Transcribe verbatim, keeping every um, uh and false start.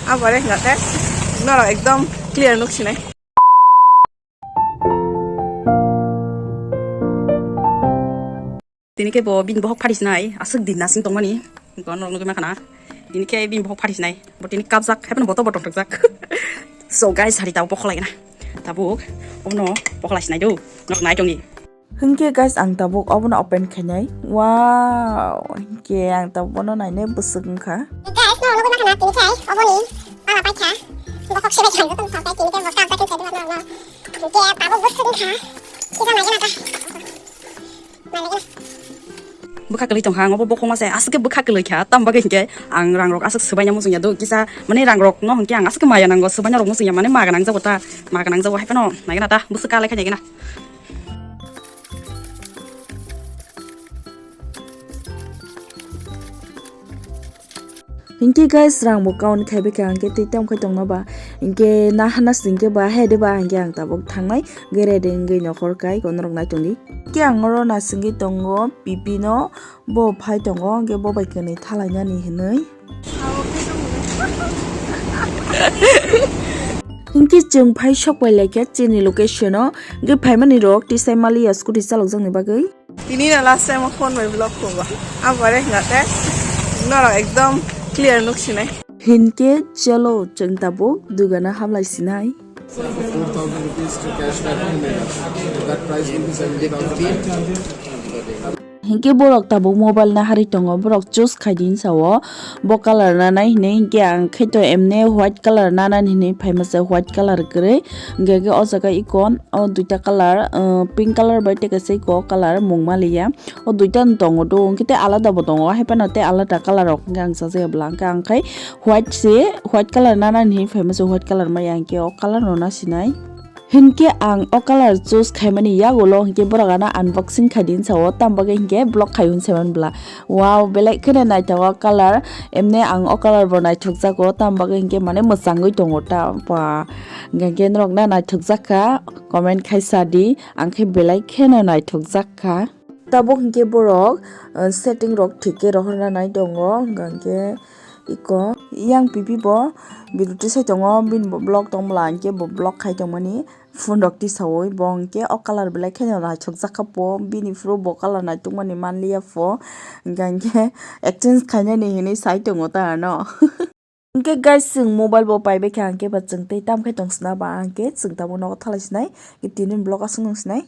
Abore hingate norok ekdom clear nuk sinai. Tini khe bo bini bohok phari sinai, aswk din nasing tongmani. Bo norok nugwi mankha na. Tini khe bini bohok phari sinai. Bo tini kapjak, haphano bo to bo tongthokjak. So guys, hari tabuk bokhok lai na. Tabuk, obono bokhok lai sinai do. Norok nai tongni. Hinkhe guys, ang tabuk obono open khainai. Wow, hinkhe ang tabuk bono nainai bwswk wngkha. Guys, norok nugwi mankha na, tini khe oboni pala paikha. Bokhok sebai kha, joto wngkha, tini khe bo kapjak khe khaidi norok no. Hinkhe tabuk bwswk wngkha. Kisa naigana ta. Bwkha kwlwi tongkha ang, obo bokhokma se aswk khe bwkha kwlwi kha, tamo bagwi hinkhe ang rangrok aswk swbaina muchungya do, kisa mane rangrok no hinkhe ang aswk khe maya nango, swbaina rok muchungya mane ma gwnang jago ta, ma gwnang jago, haphano naigana ta, bwswk ka lai kha naigana. Hinkhe guys, rang bo count khai bai kha, hinkhe twi tam khai tongno ba, hinkhe nahana singkhe ba, hai de ba, hinkhe ang tabuk thangnai, gere de wngwi nokhor kai, kono rok nai tongdi. Hinkhe ang oro nasingwi tongo, pipi no, bo phai tongo, hinkhe bo bai kwnwi thalainani hinwi. Hinkhe chwng phai sok pai lai kha chini location o, hinkhe phaimani rok tisai maliya scooty chalokjakni bagwi. Tini no last time o phone bai vlog khungo. Abore hingate norok ekdom clear nuk sinai. Hinkhe chalo chwng tabuk dugano hablai sinai. Four thousand rupees to cashback only. That price will be seventy thousand. Hinkhe borok tabuk mobile na hari tongo, borok choose khai din sao bo colour nanai hinwi, hinkhe ang khe to emne white colour nanani hinwi phaima se white colour kwrwi, hinkhe o jaga iko. O duita colour, uh, pink colour bai tei kaisa iko colour mung maliya. O duita no tongo do, hwnkhe tei alada bo tongo, hai phano tei alada colour rok hwnkhe ang sajaya bwla. Hwnkhe ang khai white se, white colour nanani hinwi phaima se white colour maya, hwnkhe o colour no nasinai. Hinkhe ang o colour choose khaimani yagulo hwnkhe borok ano unboxing khaidi hinsa o, tamo bagwi hinkhe vlog khai hwn saiman bwla. Wow, belai kheno naithogo colour, emne ang o colour bo naithokjago, tamo bagwi hinkhe mane mwchangwi tongo ta, ba. Hwnkhe norok na naithokjak kha, comment khai sa di, ang khe belai kheno naithokjak kha. Tabuk hwnkhe borok, uh, setting rok thik khe rohorna nai tongo, hwnkhe iko yang pipi bo biruti sai tongo, bini bo vlog tong bwla, hwnkhe bo vlog khai tongmani phone rok tisaui, bo hwnkhe o colour belai kheno naithokjak kha po, bini phuru bo colour naithokmani manliya po, hwnkhe exchange khainani hinwi sai tongo ta ano. Hwnkhe guys, chwng mobile bo paibai kha, hwnkhe ba chwng tei tam khai tong sna ba, hwnkhe chwng tabuk nogo thalai sinai, tini vlog aswk nung sinai.